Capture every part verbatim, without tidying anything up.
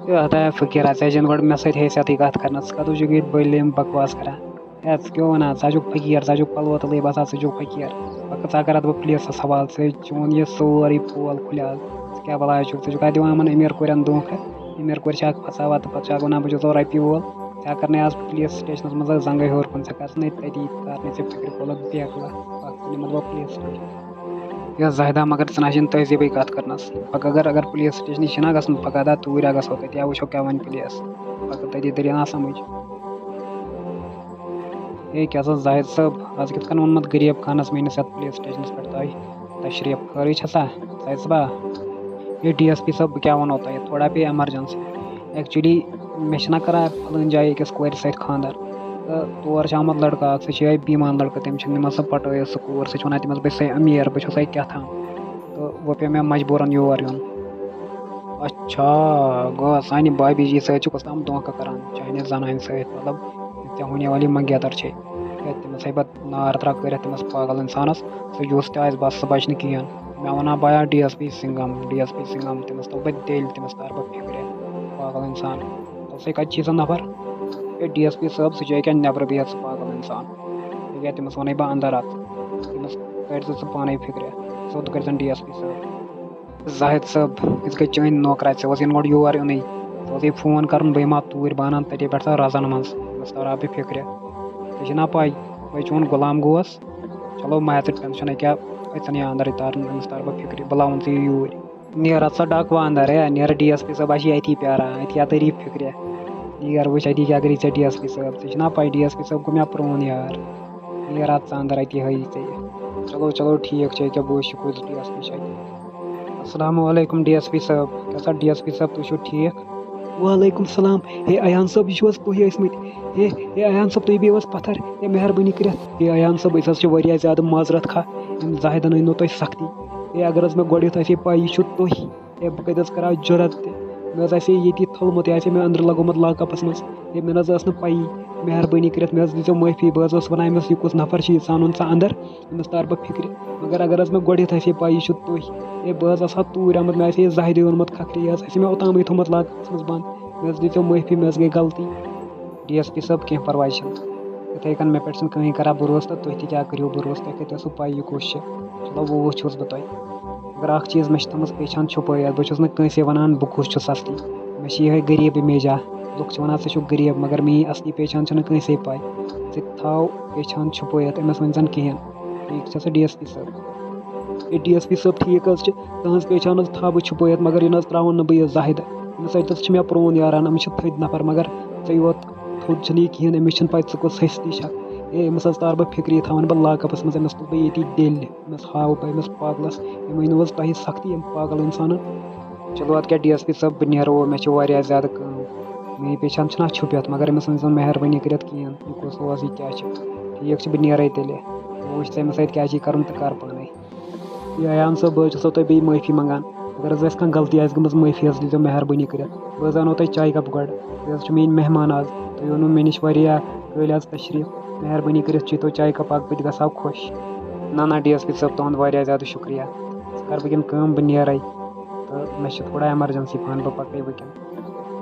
ہے ہتایا فقیٖرا، ژےٚ چھَنہٕ گۄڈٕ مےٚ سۭتۍ حیثیتٕے کَتھ کَرنَس۔ ژٕ کَتھ وٕچھُکھ ییٚتہِ بٔلۍ یِم بکواس کَران؟ ہے، ژٕ کیٛاہ وَنان؟ ژٕ ہا چھُکھ فقیٖر، ژٕ ہا چھُکھ پَلو تَلٕے بَسان، ژٕ چھُکھ فقیٖر۔ پَکھ ژٕ ہا کَرَتھ بہٕ پُلیٖسَس حوالہٕ، ژےٚ چون یہِ سورُے پول کھُلہِ آز۔ ژٕ کیٛاہ بَلاے چھُکھ؟ ژٕ چھُکھ ہا دِوان یِمَن أمیٖر کورٮ۪ن دھوکہٕ۔ أمیٖر کورِ چھِ اَکھ پھَساوان تہٕ پَتہٕ چھِ اَکھ وَنان، "بہٕ چھُس رۄپیہِ وول۔" ژےٚ ہا کَرنَے آز پُلیٖس سٕٹیشنَس منٛز اَکھ زنٛگَے ہیوٚر کُن، ژےٚ کَرنَے تَتی، کَرنَے ژےٚ فِکرِ پھوٚلَکھ بیکلا، پَکھ ژٕ نِمَتھ بہٕ پُلیٖس سٕٹیشن۔ یا زاہدہ، مگر ژٕ نہ چھُنہٕ تہذیٖبٕے کَتھ کَرنَس۔ پَگاہ اگر، اگر پُلیٖس سٕٹیشنٕے چھِنہ گژھُن، پَگاہ دَہ توٗرۍ ہا گژھو تَتہِ، یا وٕچھو کیٛاہ وَنہِ پُلیٖس۔ پَگاہ تَتی تَرِ ہا نہ سَمٕجھ۔ ہے، کیٛاہ سا زاہد صٲب، آز کِتھ کٔنۍ ووٚنمُت غریٖب خانَس میٛٲنِس یَتھ پُلیٖس سٕٹیشنَس پٮ۪ٹھ تۄہہِ تشریٖف؟ خٲرٕے چھا سا زاہد صٲبا؟ ہے، ڈی ایس پی صٲب، بہٕ کیٛاہ وَنو تۄہہِ، تھوڑا پیٚیہِ ایمَرجَنسی۔ ایکچُؤلی مےٚ چھِنہ کَران پھَلٲنۍ جایہِ أکِس کورِ سۭتۍ خانٛدَر، تہٕ تور چھِ آمُت لٔڑکہٕ اَکھ، سُہ چھِ یِہوٚے بے ایمان لٔڑکہٕ، تٔمِس چھِنہٕ نِوان سۄ پَٹٲے، سُہ کوٗر، سُہ چھِ وَنان تٔمِس، "بہٕ چھَسَے أمیٖر، بہٕ چھُسَے کیٛاہ تھام۔" تہٕ وۄنۍ پیوٚو مےٚ مجبوٗرَن یور یُن۔ اچھا، گوٚو سانہِ بابی جی سۭتۍ چھُ کُس تام دھوکہٕ کران، چانہِ زنانہِ سۭتۍ، مطلب، ژےٚ ہونے والی منگیتر چھے۔ ہے، تٔمِس ہے پتہٕ نار ترٛاو کٔرِتھ تٔمِس پاگل اِنسانَس، سُہ یُس تہِ آسہِ، بس سُہ بچہِ نہٕ کِہیٖنۍ۔ مےٚ وَنان بہٕ آیاو D S P Singham, D S P Singham, تٔمِس تُل بہٕ تیٚلہِ، تٔمِس تارٕ بہٕ فِکرِ، پاگل اِنسان۔ ژےٚ سۭتۍ کَتہِ چھی سُہ نفر؟ ہے، ڈی ایس پی صٲب، سُہ چھُ ییٚکیٛاہ نٮ۪برٕ بِہِتھ، سُہ پاگل اِنسان۔ ییٚکیٛاہ تٔمِس وَنَے بہٕ اندر اَژ، تٔمِس کٔرۍ زِ ژٕ پانَے فِکرِ، سیوٚد کٔرۍ زَن ڈی ایس پی صٲب۔ زاہد صٲب، أسۍ گٔے چٲنۍ نوکرا، ژےٚ اوس یِنہٕ گۄڈٕ یور یُنٕے۔ ژےٚ اوسُے فون کَرُن، بہٕ یِمہٕ ہا توٗرۍ، بہٕ اَنہٕ ہَن تَتے پٮ۪ٹھ سۄ رَزَن منٛز، أمِس تارٕ ہا بہٕ فِکرِ۔ ژےٚ چھِنا پَے، بہٕ چھُس چون غلام گوس۔ چلو، مہ ہےٚ ژٕ ٹٮ۪نشَن، أکیٛاہ أژَن یہِ اَندَرٕے تارَن، أمِس تارٕ بہٕ فِکرِ، بہٕ لاوُن ژٕ یہِ یوٗرۍ۔ نیر اَتھ سا ڈاکہٕ وۄنۍ اَندَر، ہے، نیر ڈی ایس پی صٲب، اَسہِ چھِ ییٚتی پیٛاران، أتھی اَتھ رِ فِکرِ۔ نیر وٕچھ اَتی کیٛاہ کَرِ ژےٚ ڈی ایس پی صٲب، ژےٚ چھِنا پَے ڈی ایس پی صٲب گوٚو مےٚ پرٛون یار۔ نیر اَتھ ژٕ اَندَر، أتی ہٲیی ژےٚ یہِ۔ چلو، چلو، ٹھیٖک چھُ، ییٚکیٛاہ بہٕ وٕچھِ کُس ڈی ایس پی چھُ اَتہِ۔ السلام علیکم ڈی ایس پی صٲب، کیٛاہ سا ڈی ایس پی صٲب، تُہۍ چھِو ٹھیٖک؟ وعلیکم السلام۔ ہے ایان صٲب، یہِ چھِو حظ تُہۍ ٲسۍمٕتۍ؟ ہے، ہے ایان صٲب، تُہۍ بِہِو حظ پَتھَر۔ ہے مہربٲنی کٔرِتھ۔ ہے ایان صٲب، أسۍ حظ چھِ واریاہ زیادٕ معذرت خواہ، أمۍ زاہدَن أنۍ نو تۄہہِ سختی۔ ہے اگر حظ مےٚ گۄڈٕ یُتھ آسہِ ہے پَے، یہِ چھُو تُہۍ، ہے بہٕ کَتہِ حظ کَرٕ ہا جُرت تہِ؟ مےٚ حظ آسہِ ہے ییٚتی تھوٚلمُت، یہِ آسہِ ہے مےٚ أنٛدرٕ لَگومُت لاکَپَس منٛز۔ ہے مےٚ نہ حظ ٲس نہٕ پَیی۔ مہربٲنی کٔرِتھ، مےٚ حظ دیٖزیو معٲفی۔ بہٕ حظ اوسُس وَنان أمِس، یہِ کُس نفر چھُ، یہِ ژھانُن ژٕ اَندَر، أمِس تارٕ بہٕ فِکرِ۔ مگر اگر حظ مےٚ گۄڈٕنٮ۪تھ آسہِ ہے پَے، یہِ چھُ تُہۍ، ہے بہٕ حظ آسہٕ ہا توٗرۍ آمُت، مےٚ آسہِ ہے یہِ زاہدِ اوٚنمُت کھکھرِ، یہِ حظ آسہِ ہے مےٚ اوٚتامٕے تھوٚمُت لاکَپَس منٛز بنٛد۔ مےٚ حظ دیٖزیو معٲفی، مےٚ حظ گٔے غلطی۔ ڈی ایس پی صٲب، کینٛہہ پَرواے چھُنہٕ۔ یِتھَے کٔنۍ مےٚ پٮ۪ٹھ چھُنہٕ کٕہٕنۍ کَران بھروسہٕ، تہٕ تُہۍ تہِ کیٛاہ کٔرِو بھروسہٕ، تۄہہِ کَتہِ ٲسوٕ پَے یہِ کُس چھُ؟ چلو، وۄنۍ وٕچھوس بہٕ تۄہہِ۔ مگر اَکھ چیٖز، مےٚ چھِ تھٲومٕژ پہچان چھُپٲیِتھ، بہٕ چھُس نہٕ کٲنٛسے وَنان بہٕ کُس چھُس اَصلی۔ مےٚ چھِ یِہوٚے غریٖب اِمیجا، لُکھ چھِ وَنان ژٕ چھُکھ غریٖب، مگر میٛٲنۍ اَصلی پہچان چھَنہٕ کٲنٛسے پَے۔ ژٕ تہِ تھاو پہچان چھُپٲیِتھ، أمِس ؤنۍ زَن کِہیٖنۍ۔ ٹھیٖک چھا سا ڈی ایس پی صٲب؟ ہے ڈی ایس پی صٲب، ٹھیٖک حظ چھِ، تُہٕنٛز پہچان حظ تھاوٕ بہٕ چھُپٲیِتھ، مگر یہِ نہ حظ ترٛاوَن نہٕ بہٕ یہِ زاہدٕ۔ أمِس سۭتۍ حظ چھِ مےٚ پرٛون یاران، أمِس چھِ تھٔدۍ نفر، مگر ژےٚ یوت تھوٚد چھُنہٕ یہِ کِہیٖنۍ، أمِس چھِنہٕ پَے ژٕ کُس ہستی چھَکھ۔ ہے، أمِس حظ تارٕ بہٕ فِکرِ، یہِ تھاوَن بہٕ لاکَپَس منٛز، أمِس تُلہٕ بہٕ ییٚتی ڈیٚلہِ، أمِس ہاوٕ بہٕ أمِس پاگلَس، أمۍ أنۍ نہٕ حظ تۄہہِ سختی أمۍ پاگل اِنسانَن۔ چلو، اَدٕ کیٛاہ ڈی ایس پی صٲب، بہٕ نیرو، مےٚ چھِ واریاہ زیادٕ کٲم۔ میٛٲنۍ پہچان چھِنہٕ اَتھ چھُپِتھ، مگر أمِس ؤنۍ زیو مہربٲنی کٔرِتھ کِہیٖنۍ، یہِ کُس اوس، یہِ کیٛاہ چھِ۔ ٹھیٖک چھِ، بہٕ نیرَے تیٚلہِ۔ بہٕ وٕچھِ ژےٚ أمِس سۭتۍ کیٛاہ چھِ کَرُن تہٕ کَر پانَے۔ ہے ایان صٲب، بہٕ حظ چھُسو تۄہہِ بیٚیہِ معٲفی منٛگان۔ اگر حظ اَسہِ کانٛہہ غلطی آسہِ گٔمٕژ، معٲفی حظ دیٖزیو مہربٲنی کٔرِتھ۔ بہٕ حظ اَنو تۄہہِ چایہِ کَپ گۄڈٕ۔ تُہۍ حظ چھِو میٛٲنۍ مہمان آز۔ تُہۍ اوٚنوُ مےٚ نِش واریاہ کٲلۍ آز تشریٖف۔ مہربٲنی کٔرِتھ چیٚیِو تُہۍ چایہِ کَپ اَکھ، بہٕ تہِ گژھٕ ہا خۄش۔ نہ، نہ، ڈی ایس پی صٲب، تُہُنٛد واریاہ زیادٕ شُکریہ۔ ژٕ کَر وٕنکٮ۪ن کٲم، بہٕ نیرَے۔ تہٕ مےٚ چھِ تھوڑا ایمَرجَنسی پَہَن، بہٕ پَکَے وٕنکٮ۪ن۔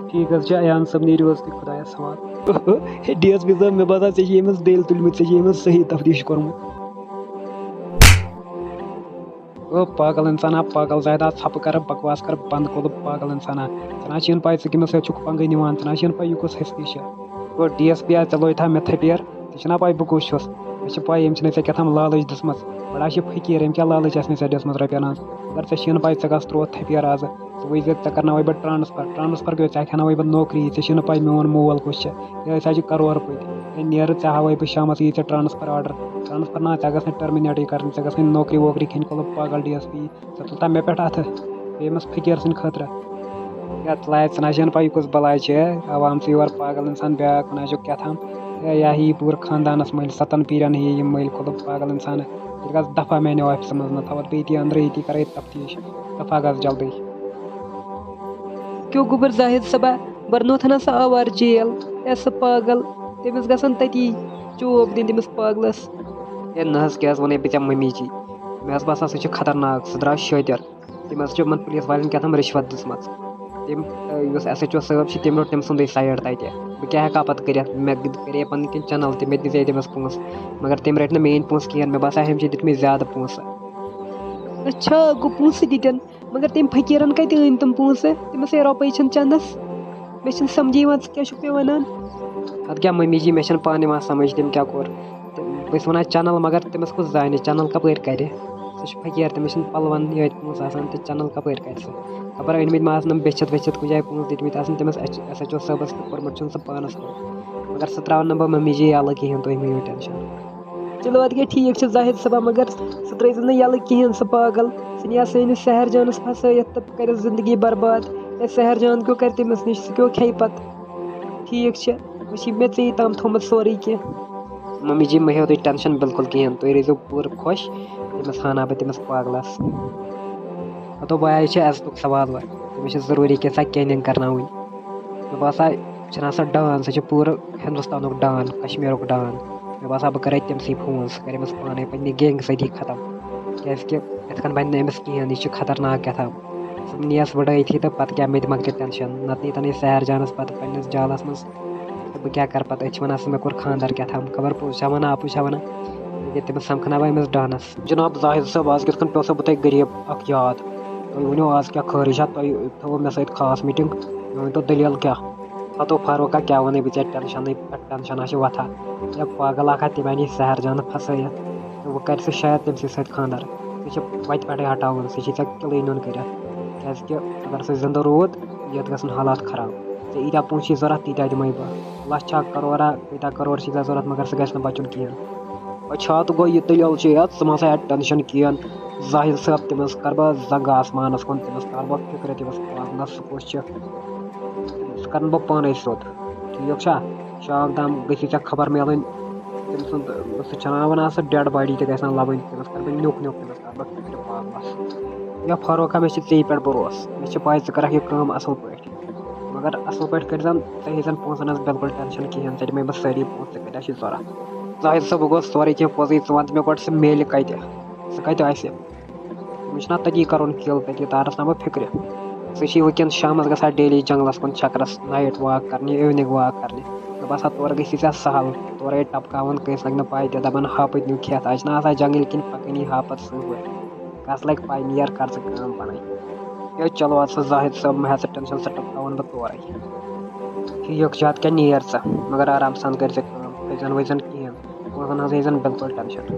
ٹھیٖک حظ چھِ، ایان صٲب، نیٖرِو حظ تُہۍ خۄدایَس حوالہٕ۔ ہے، ڈی ایس پی صٲب، مےٚ باسان، ژےٚ چھِ ییٚمِس دٔلۍ تُلمٕتۍ، ژےٚ چھِ ییٚمِس صحیح تفتیٖش کوٚرمُت۔ او پاگل اِنسانا، پاگل زاہدہ، ژھۄپہٕ کَرٕ، بکواس کَرٕ بنٛد، کُلہٕ پاگل اِنسانا۔ ژےٚ نہ چھِ یِنہٕ پَے ژٕ کٔمِس سۭتۍ چھُکھ پنٛگہٕ نِوان، ژےٚ نہ چھِ یِنہٕ پَے یہِ کُس ہستی چھِ۔ او ڈی ایس پی آ، ژےٚ لوے تھا مےٚ تھپیر، ژےٚ چھِنہ پَے بہٕ کُس چھُس؟ مےٚ چھِ پَے، أمۍ چھِنَے ژےٚ کیٛاہ تام لالٕچ دِژمٕژ۔ بڑٕ ہا چھِ فقیٖر، أمۍ کیٛاہ لالٕچ آسہِ نَے ژےٚ دِژمٕژ رۄپیَن ہٕنٛز؟ مگر ژےٚ چھِ یِنہٕ پَے، ژےٚ گژھ ترٛوو تھپیر آزٕ۔ ژٕ وٕچھ زِ ژےٚ کَرناوَے بہٕ ٹرٛانسفر، ٹرٛانسفر گٔے، ژےٚ کھٮ۪ناوَے بہٕ نوکری، ژےٚ چھِ نہٕ پَے میون مول کُس چھِ۔ ہے، أسۍ حظ چھِ کرور پٔتۍ۔ ہے، نیرٕ ژےٚ ہاوَے بہٕ شامَس یی ژےٚ ٹرٛانسفر آرڈر۔ ٹرٛانسفر نا، ژےٚ گژھِ نہٕ ٹٔرمِنیٹٕے کَرٕنۍ، ژےٚ گژھِ نہٕ نوکری ووکری کھیٚنۍ، کُلہٕ پاگل ڈی ایس پی۔ ژےٚ تُل تا مےٚ پٮ۪ٹھ اَتھٕ، بیٚیہِ أمِس فقیٖر سٕنٛدِ خٲطرٕ۔ یا ژٕ لایَکھ، ژٕ نہ چھِ یَنہٕ پَے یہِ کُس بَلاے چھِ، ہے، آو آمژٕ یور پاگل اِنسان بیٛاکھ، وَنان چھُکھ کیٛاہ تام۔ ہے، یا ہی یہِ پوٗرٕ خاندانَس مٔلۍ، سَتَن پیٖرٮ۪ن ہیٚیہِ یہِ مٔلۍ، کُلہٕ پاگل اِنسانہٕ۔ تیٚلہِ گژھ دَفا میٛانہِ آفِسہٕ منٛز، نہ تھاوَتھ بہٕ ییٚتی أنٛدرٕ، ییٚتی کَرَے تفتیٖش۔ دَفا گژھ جلدی۔ کیوں گوٚبُر زاہد صٲبا، برنوتھن ہسا آوار جیل، اے سُہ پاگل، تٔمِس گژھن تٔتی چوب دِنۍ تٔمِس پاگلس۔ ہے نہ حظ، کیٛاہ حظ وَنے بہٕ ژےٚ مٔمی جی؟ مےٚ حظ باسان سُہ چھُ خطرناک، سُہ درٛاو شٲطِر۔ تٔمۍ حظ چھُ یِمن پُلیٖس والٮ۪ن کیٛاہ تام رِشوت دِژمٕژ۔ تٔمۍ، یُس ایس ایچ او صٲب چھِ، تٔمۍ روٚٹ تٔمۍ سُنٛدُے سایڈ تَتہِ۔ بہٕ کیٛاہ ہٮ۪کہٕ ہا پَتہٕ کٔرِتھ؟ مےٚ کَرے پَنٕنۍ کِنۍ چَنَل تہِ، مےٚ تہِ دِژے تٔمِس پونٛسہٕ، مگر تٔمۍ رٔٹۍ نہٕ میٛٲنۍ پونٛسہٕ کِہیٖنۍ۔ مےٚ باسان، أمۍ چھِ دِتمٕتۍ زیادٕ پونٛسہٕ۔ اچھا، گوٚو پونٛسہٕ دِتٮ۪ن، مگر تٔمۍ فقیٖرَن کَتہِ أنۍ تِم پونٛسہٕ؟ تٔمِس ہے رۄپَے چھَنہٕ چَندَس۔ مےٚ چھُنہٕ سَمجھی یِوان، ژٕ کیٛاہ چھُکھ مےٚ وَنان؟ اَدٕ کیٛاہ مٔمی جی، مےٚ چھَنہٕ پانہٕ یِوان سَمٕجھ تٔمۍ کیٛاہ کوٚر۔ تہٕ بہٕ چھُس وَنان، چَنَل، مگر تٔمِس کُس زانہِ، چَنَل کَپٲرۍ کَرِ؟ سُہ چھُ فقیٖر، تٔمِس چھِنہٕ پَلوَن یٲتۍ پونٛسہٕ آسان، تہٕ چَنَل کَپٲرۍ کَرِ سُہ؟ خبر أنۍ مٕتۍ ما آسَن بٔچھِتھ ؤچھِتھ کُنہِ جایہِ پونٛسہٕ دِتمٕتۍ آسَن تٔمِس، اَسہِ چھِ، اَسہِ چھِ صٲبَس تہٕ کوٚرمُت چھُنہٕ سُہ پانَس کُن۔ مگر سُہ ترٛاوَن نہٕ بہٕ مٔمی جی یَلہٕ کِہیٖنۍ، تُہۍ مہٕ ہیٚیِو ٹٮ۪نشَن۔ چلو، اَدٕ کیٛاہ ٹھیٖک چھُ زاہد صٲبا، مگر سُہ ترٛٲیزِ نہٕ یَلہٕ کِہیٖنۍ، سُہ پاگل۔ سُہ نِیہِ ہا سٲنِس سحر جانَس پھَسٲیِتھ تہٕ کَرٮ۪س زِندگی برباد۔ ہے، سحر جان کیٛاہ کَرِ تٔمِس نِش، سُہ کیٛاہ کھیٚیہِ پَتہٕ؟ ٹھیٖک چھُ، وۄنۍ چھُے مےٚ ژےٚ تام تھوٚمُت سورُے کینٛہہ۔ مٔمی جی، مہٕ ہیٚیِو تُہۍ ٹٮ۪نشَن بِلکُل کِہیٖنۍ، تُہۍ روٗزِو پوٗرٕ خۄش، تٔمِس ہاوناو بہٕ تٔمِس پاگلَس۔ ہَتو بایہِ، یہِ چھُ عزتُک سوال وۄنۍ، تٔمِس چھِ ضروٗری کینٛژھا کینٛہہ کَرناوٕنۍ۔ مےٚ باسان، چھُنہٕ آسان ڈان، سُہ چھُ پوٗرٕ ہِندُستانُک ڈان، کشمیٖرُک ڈان۔ مےٚ باسان، بہٕ کَرٕ تٔمۍ سٕے فون، سُہ کَرِ أمِس پانَے پنٛنہِ گینٛگ سۭتی ختم، کیٛازِکہِ یِتھ کٔنۍ بَنہِ نہٕ أمِس کِہیٖنۍ، یہِ چھُ خطرناک کیٛاہ تام۔ سُہ نِیَس وٕڑٲیتھٕے تہٕ پَتہٕ کیٛاہ، مےٚ تہِ مۄکلہِ ٹٮ۪نشَن، نَتہٕ نیٖتَن یہِ سحر جانَس پَتہٕ پنٛنِس جالَس منٛز۔ تہٕ بہٕ کیٛاہ کَرٕ پَتہٕ؟ أتھۍ چھِ وَنان، سُہ مےٚ کوٚر خانٛدَر کیٛاہ تام، خبر پوٚز چھا وَنان، اَپُز چھا وَنان، ییٚتہِ تٔمِس سَمکھناوٕ بہٕ أمِس ڈانَس۔ جِناب زاہِد صٲب، آز کِتھ کٔنۍ پیوٚو سا بہٕ تۄہہِ غریٖب اَکھ یاد؟ تُہۍ ؤنِو، آز کیٛاہ خٲرٕے چھا؟ تۄہہِ تھٲووٕ مےٚ سۭتۍ خاص میٖٹِنٛگ، مےٚ ؤنۍتو دٔلیٖل کیٛاہ؟ ہَتو فاروقہ، کیٛاہ وَنَے بہٕ ژےٚ، ٹٮ۪نشَنٕے پٮ۪ٹھ ٹٮ۪نشَن ہا چھِ وۄتھان۔ یا پاگل اَکھ ہا، تٔمۍ اَنہِ سحر جانہٕ پھَسٲیِتھ، تہٕ وۄنۍ کَرِ سُہ شاید تٔمۍ سٕے سۭتۍ خانٛدَر۔ سُہ چھِ وَتہِ پٮ۪ٹھَے ہٹاوُن، سُہ چھِ ژےٚ قلعٕے نیُن کٔرِتھ۔ کیٛازِکہِ اگر سُہ زِندٕ روٗد، یَتھ گژھن حالات خراب۔ ژےٚ ییٖتیٛاہ پونٛسہٕ چھِ ضوٚرَتھ، تیٖتیٛاہ دِمَے بہٕ۔ لَچھ چھا، کَرورا، کۭتیٛاہ کَرور چھِ ژےٚ ضوٚرَتھ، مگر سُہ گژھِ نہٕ بَچُن کِہیٖنۍ۔ اچھا، تہٕ گوٚو یہِ دٔلیٖل چھِ یَتھ، ژٕ مہ سا ہےٚ ٹٮ۪نشَن کِہیٖنۍ۔ زاہد صٲب، تٔمِس کَرٕ بہٕ زنٛگہٕ آسمانَس کُن، تٔمِس کَرٕ بہٕ فِکرِ، تٔمِس پاگلَس سُہ کُس چھِ، سُہ کَرَن بہٕ پانَے سیوٚد۔ ٹھیٖک چھا؟ شام تام گٔژھی ژےٚ خبر میلٕنۍ تٔمۍ سُنٛد، سُہ چھَنا وَنان، سُہ ڈٮ۪ڈ باڈی تہِ گژھِ نہ لَبٕنۍ، تٔمِس کَرٕ بہٕ نیُک نیُک، تٔمِس کَرٕ بہٕ فِکرِ پاگلَس۔ یا فاروقہ، مےٚ چھِ ژےٚ پٮ۪ٹھ بروسہٕ، مےٚ چھِ پَے ژٕ کَرَکھ یہِ کٲم اَصٕل پٲٹھۍ۔ مگر اَصٕل پٲٹھۍ کٔرۍزٮ۪ن، ژےٚ ہیٚزٮ۪ن پونٛسَن ہٕنٛز بِلکُل ٹٮ۪نشَن کِہیٖنۍ، ژےٚ دِمَے بہٕ سٲری پونٛسہٕ، ژےٚ کۭتیٛاہ چھِ ضوٚرَتھ۔ زاہد صٲب، بہٕ گوٚوس سورُے کینٛہہ پوٚزُے، ژٕ وَن تہٕ مےٚ گۄڈٕ، سُہ میلہِ کَتہِ؟ سُہ کَتہِ آسہِ؟ مےٚ چھُنہ تٔتی کَرُن کِل، تٔتی تارَس نہ بہٕ فِکرِ۔ سُہ چھِ وٕنکٮ۪ن شامَس گژھان ڈیلی جنٛگلَس کُن چَکرَس، نایِٹ واک کَرنہِ، اِونِنٛگ واک کَرنہِ۔ مےٚ باسان، تورٕ گژھِ ژےٚ سہل، تورَے ٹَپکاوَن کٲنٛسہِ، لَگہِ نہٕ پَے تہِ، دَپَن، ہاپٕتۍ نیوٗ کھٮ۪تھ۔ آز چھِنہ آسان جنٛگلہٕ کِنۍ پَکٲنی ہاپَتھ سۭتۍ۔ کَس لَگہِ پَے، نیر کَر ژٕ کٲم پَنٕنۍ۔ ہے، چلو اَدٕ سا زاہد صٲب، مہ ہےٚ ژٕ ٹٮ۪نشَن، سُہ ٹَپکاوَن بہٕ تورَے۔ ٹھیٖک چھُ، اَدٕ کیٛاہ، نیر ژٕ، مگر آرام سان کٔرۍ زِ کٲم، کھٔتۍ زَن ؤتھۍ زَن کِہیٖنۍ، پونٛسَن ہٕنٛز ہیٚیہِ زَن بِلکُل ٹٮ۪نشَن۔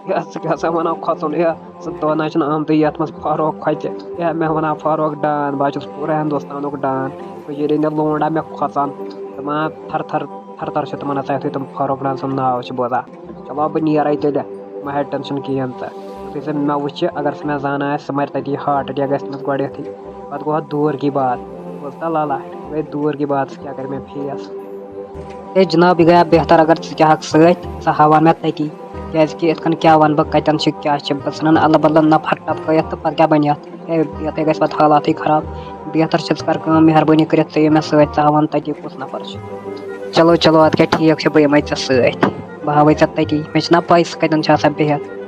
ہے، ژٕ کیٛاہ سا وَنان کھۄژُن، ہے، ژٕ دۄہ نہ چھُنہٕ آمتُے یَتھ منٛز فاروق کھۄژِ۔ ہے، مےٚ وَنان فاروق ڈان، بہٕ ہا چھُس پوٗرٕ ہِندُستانُک ڈان۔ کٔشیٖرِ ہِنٛدِ لونٛڈ ہا مےٚ کھۄژان۔ تِم ہا تھَر تھَر، تھَر تھَر چھِ تِمَن نَژان یُتھُے تِم فاروق ڈان سُنٛد ناو چھِ بوزان۔ چلو، بہٕ نیرَے تیٚلہِ، مہ ہےٚ ٹٮ۪نشَن کِہیٖنۍ ژٕ۔ یُتھُے سُہ مےٚ وٕچھِ، اگر سُہ مےٚ زانان آسہِ، سُہ مَرِ تَتی ہارٹ اَٹیک گژھِ تٔمِس گۄڈٕنٮ۪تھٕے۔ پَتہٕ گوٚو اَتھ دوٗر کی بات، بوٗزتھا لالا، یہِ گٔے دوٗر کی بات، سُہ کیٛاہ کَرِ مےٚ فیس؟ ہے جِناب، یہِ گٔیا بہتر اگر ژٕ تہِ ہٮ۪کھ سۭتۍ، ژٕ ہاوان مےٚ تٔتی۔ کیٛازِکہِ یِتھ کٔنۍ کیٛاہ وَنہٕ بہٕ، کَتٮ۪ن چھِ کیٛاہ چھِ، بہٕ ژھٕنَن اَلہٕ بَلہٕ نَفر ٹَپکٲیِتھ تہٕ پَتہٕ کیٛاہ بَنہِ اَتھ؟ ہے، یَتھ ہے گژھِ پَتہٕ حالاتٕے خراب۔ بہتر چھِ ژٕ کَر کٲم، مہربٲنی کٔرِتھ ژٕ یہِ مےٚ سۭتۍ، ژٕ ہاوَن تٔتی کُس نَفر چھُ۔ چلو، چلو، اَدٕ کیٛاہ ٹھیٖک چھُ، بہٕ یِمَے ژےٚ سۭتۍ۔ بہٕ ہاوَے ژےٚ تٔتی، مےٚ چھِنہ پَے سُہ کَتٮ۪ن چھُ آسان بِہِتھ۔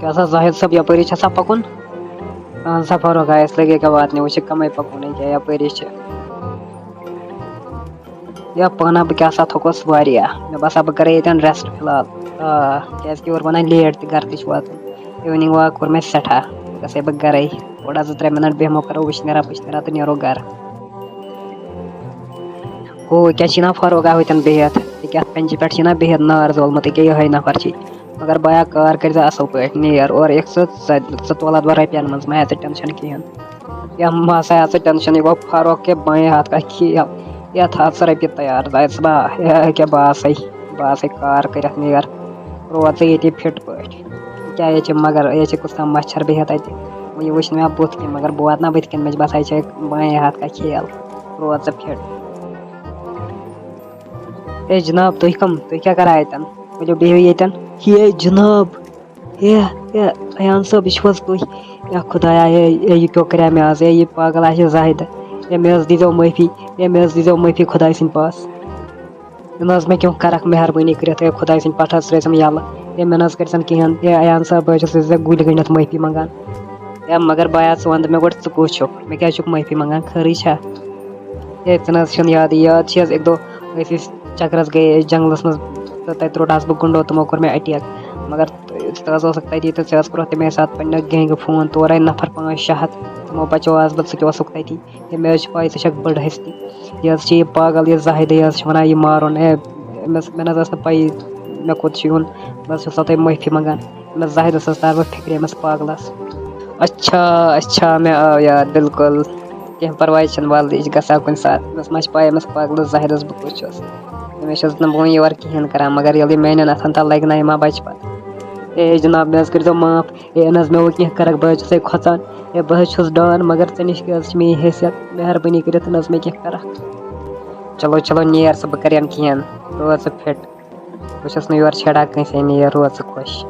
کیٛاہ سا زاہد صٲب، یَپٲری چھا سا پَکُن؟ اَہَن سا، فاروق، آ، اَسہِ لَگہِ ییٚکیٛاہ واتنہِ، وٕچھِ کَمٕے پَکُن ییٚکیٛاہ یَپٲری چھِ۔ یا پانہ بہٕ کیٛاہ سا تھوٚکُس واریاہ۔ مےٚ باسان، بہٕ کَرٕ ییٚتٮ۪ن rest فی الحال۔ آ، کیٛازِکہِ یورٕ بَنان late تہِ گَرٕ تہِ چھُ واتُن۔ Evening walk کوٚر مےٚ سٮ۪ٹھاہ۔ گژھٕ ہے بہٕ گَرَے۔ تھوڑا زٕ ترٛےٚ مِنَٹ بیٚہمو، کَرو وٕشنیرا پٕشنیرا تہٕ نیرو گَرٕ۔ ہو، کیٛاہ چھِ ناو فاروق آ ہوتٮ۪ن بِہِتھ؟ یہِ کیٛاہ پَنجہِ پٮ۪ٹھ چھِ نہ بِہِتھ نار زولمُت، یہِ کیٛاہ یِہوٚے نفر چھِ؟ مگر بایا کار کٔرۍ زِ اَصٕل پٲٹھۍ، نیر اورٕ یِکھ ژٕ، ژٕ، ژٕ تُلَتھ بہٕ رۄپیَن منٛز، مہ ہےٚ ژٕ ٹٮ۪نشَن کِہیٖنۍ۔ یا مہ ہسا ہےٚ ژٕ ٹٮ۪نشَن، یہِ گوٚو فاروق کہِ بایہِ ہَتھ کَتھ کھیل، یَتھ ہَتھ ژٕ رۄپیہِ تیار، زاہد صٲبا، یہِ کیٛاہ بہٕ آسَے، بہٕ آسَے کار کٔرِتھ نیر، روز ژٕ ییٚتی فِٹ پٲٹھۍ۔ کیٛاہ ییٚتہِ چھِ مگر، ییٚتہِ چھِ کُس تام مَچھَر بِہِتھ اَتہِ، وۄنۍ یہِ وٕچھ نہٕ مےٚ بُتھ کِہیٖنۍ، مگر بہٕ واتناو بٕتھِ کَنۍ، مےٚ چھِ باسان یہِ چھِ بایہِ ہَتھ کَتھ کھیل، روز ژٕ فِٹ۔ اے جناب، تُہۍ کم؟ تُہۍ کیٛاہ کران اَتٮ۪ن؟ ؤلِو بِہِو ییٚتٮ۪ن۔ ہے جناب، ہے، ہے، ایان صٲب، یہِ چھِو حظ تُہۍ؟ ہے خۄدایا، ہے، ہے، یہِ کیٛاہ کریٛاو مےٚ آز؟ ہے، یہِ پاگل آسہِ زاہدٕ۔ ہے، مےٚ حظ دیٖزیو معٲفی۔ ہے، مےٚ حظ دیٖزیو معٲفی خۄداے سٕنٛدۍ پاس۔ نہ حظ، مےٚ کیٛاہ کرکھ مہربٲنی کٔرِتھ، ہے خۄداے سٕنٛدۍ پتھ حظ ترٛٲیزٮ۪م یَلہٕ۔ ہے، مےٚ نہ حظ کٔرۍزٮ۪ن کِہیٖنۍ۔ ہے، ایان صٲب، بہٕ حظ چھُس ژےٚ گُلۍ گٔنٛڈِتھ معٲفی منٛگان۔ ہے مگر بایا، ژٕ وَن تہٕ مےٚ گۄڈٕ، ژٕ کُس چھُکھ؟ مےٚ کیٛازِ چھُکھ معٲفی منٛگان؟ خٲرٕے چھا؟ ہے، ژٕ نہ حظ چھُنہٕ یادٕے۔ یاد چھِ حظ، اَکہِ دۄہ ٲسۍ أسۍ چکرس گٔے أسۍ جنگلس منٛز، تہٕ تَتہِ روٚٹ حظ بہٕ گُنڈو، تِمو کوٚر مےٚ اٹیک۔ مگر ژٕ حظ اوسُکھ تَتی، تہٕ ژےٚ حظ کوٚرُتھ تَمے ساتہٕ پننہِ گینگہِ فون، تورے نفر پانٛژھ شےٚ ہَتھ، تِمو بچووہس بہٕ، ژٕ تہِ اوسُکھ تَتی۔ ہے، مےٚ حظ چھِ پَے، ژٕ چھَکھ بٔڑ ہستی۔ یہِ حظ چھِ یہِ پاگل، یہِ زاہدٕے حظ چھِ وَنان یہِ مارُن۔ ہے، أمِس، مےٚ نہ حظ ٲس نہٕ پَیی مےٚ کوٚت چھُ یُن۔ بہٕ حظ چھُسو تۄہہِ معٲفی منٛگان۔ أمِس زاہدَس حظ تارٕ بہٕ فِکرِ، أمِس پاگلَس۔ اچھا، اچھا، مےٚ آو یاد، بِلکُل۔ کینٛہہ پَرواے چھُنہٕ، وَلہٕ، یہِ چھِ گژھان کُنہِ ساتہٕ۔ أمِس ما چھِ پَے، أمِس پاگلَس زاہدَس بہٕ کُس چھُس؟ أمِس چھُس نہٕ بہٕ وۄنۍ یورٕ کِہیٖنۍ کَران، مگر ییٚلہِ یہِ میٛانٮ۪ن اَتھَن تَل لَگہِ نہ، یہِ ما بَچہِ پَتہٕ۔ اے جِناب، مےٚ حظ کٔرۍزیو معاف۔ اے، نہ حظ، مےٚ ووٚن کینٛہہ کَرَکھ، بہٕ حظ چھُسَے کھۄژان۔ اے، بہٕ حظ چھُس ڈان، مگر ژےٚ نِش کیٛاہ حظ چھِ میٛٲنۍ حیثیت؟ مہربٲنی کٔرِتھ نہ حظ مےٚ کینٛہہ کَرَکھ۔ چلو، چلو، نیر ژٕ، بہٕ کَرٕ یَنہٕ کِہیٖنۍ۔ روز ژٕ فِٹ۔ بہٕ چھُس نہٕ یورٕ چھیڑان کٲنٛسے، نیر، روز ژٕ خۄش۔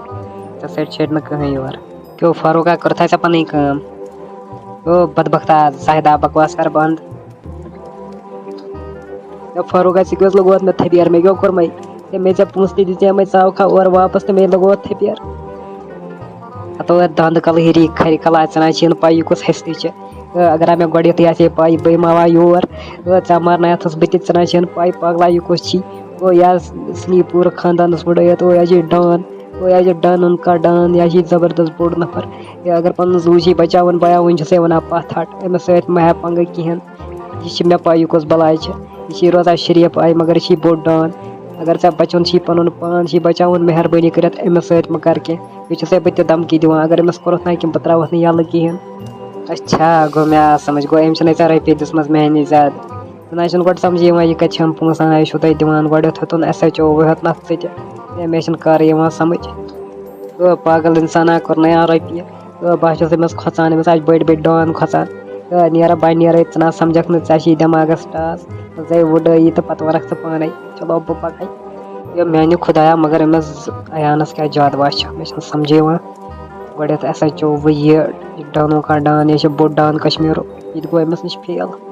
ژےٚ سۭتۍ چھیڑِ نہٕ کٕہٕنۍ یور۔ کیٛو فاروقا، کٔرتھا ژےٚ پَنٕنۍ کٲم؟ او بدبختا، زاہدہ، بکواس کَر بنٛد۔ ہے فاروقا، ژےٚ کیٛاہ حظ لوٚگوتھ مےٚ تھپیار؟ مےٚ کیٛاہ کوٚرمَے؟ ہے مےٚ ژےٚ پونٛسہٕ تہِ دِژے، مےٚ ژاوکھا اورٕ واپس تہٕ مےٚ لوٚگوتھ تھپیار۔ ہتو ہے دنٛد کلہٕ ہیٚری کھرِ کلا، ژٕ نہ حظ چھِی نہٕ پَے یہِ کُس ہستی چھِ۔ ہے اگر ہا مےٚ گۄڈٕنیتھٕے آسہِ ہے پَے، بہٕ ما واتہٕ یور۔ ہے ژےٚ مارنایتھس بہٕ تہِ، ژٕ نہ حظ چھِی نہٕ پَے پاگلا یہِ کُس چھی۔ او یہِ حظ ژھٕنہِ یہِ پوٗرٕ خاندانس منٛز ڈٲیِتھ، او یہِ حظ چھِ ڈان۔ او یہِ حظ چھِ ڈانن کا ڈان، یہِ حظ چھِ زبردست بوٚڑ نفر۔ ہے اگر پنُن زُو چھُے بچاوُن، بیا وُنہِ چھُسے ونان پتھ ہٹ، أمِس سۭتۍ مہ ہےٚ پنگہٕ کِہینۍ۔ یہِ چھِ مےٚ پَے یہِ کۄس بلاے چھِ۔ یہِ چھِ روزان شریف آے، مگر یہِ چھِ بوٚڑ ڈان۔ اگر ژےٚ بچُن چھُے پنُن پان چھُے بچاوُن، مہربٲنی کٔرِتھ أمِس سۭتۍ مہ کر کینٛہہ۔ یہِ چھُسے بہٕ تہِ دھمکی دِوان، اگر أمِس کوٚرُتھ نہ کینٛہہ، بہٕ تراوتھ نہٕ یَلہٕ کِہینۍ۔ اچھا، گوٚو مےٚ آز سمجھ، گوٚو أمۍ چھِنہٕ ژےٚ رۄپیہِ دِژمٕژ میٛانہِ زیادٕ۔ ژٕ نہ حظ چھُنہٕ گۄڈٕ سمجھی یِوان، یہِ کَتہِ چھِ یِم پونٛسہٕ اَنان، یہِ چھُو تۄہہِ دِوان، گۄڈٕ یوٚتھُے توٚن ایس ایچ او وۄتھ نَکھ ژٕ تہِ۔ ہے، مےٚ چھِنہٕ کارٕے یِوان سمجھ۔ او پاگل اِنسانا، کوٚر نہ یار رۄپیہِ۔ او بہٕ حظ چھُس أمِس کھۄژان، أمِس آسہِ بٔڑۍ بٔڑۍ ڈان کھۄژان۔ او نیرا بہٕ نیرے، ژٕ نہ حظ سمجھکھ نہٕ، ژےٚ چھِ دٮ۪ماغس ٹاس۔ ژٕ ہے وُڈٲیی تہٕ پتہٕ وَنکھ ژٕ پانے۔ چلو بہٕ پکے۔ ہے میانہِ خدایا، مگر أمِس ایانس کیٛاہ جادوا چھُ، مےٚ چھُنہٕ سمجھے یِوان۔ گۄڈٕنٮ۪تھ ایس ایچ او وۄنۍ یہِ ڈانو کا ڈان، یہِ چھُ بوٚڑ ڈان کشمیٖرُک، یہِ تہِ گوٚو أمِس نِش فیل۔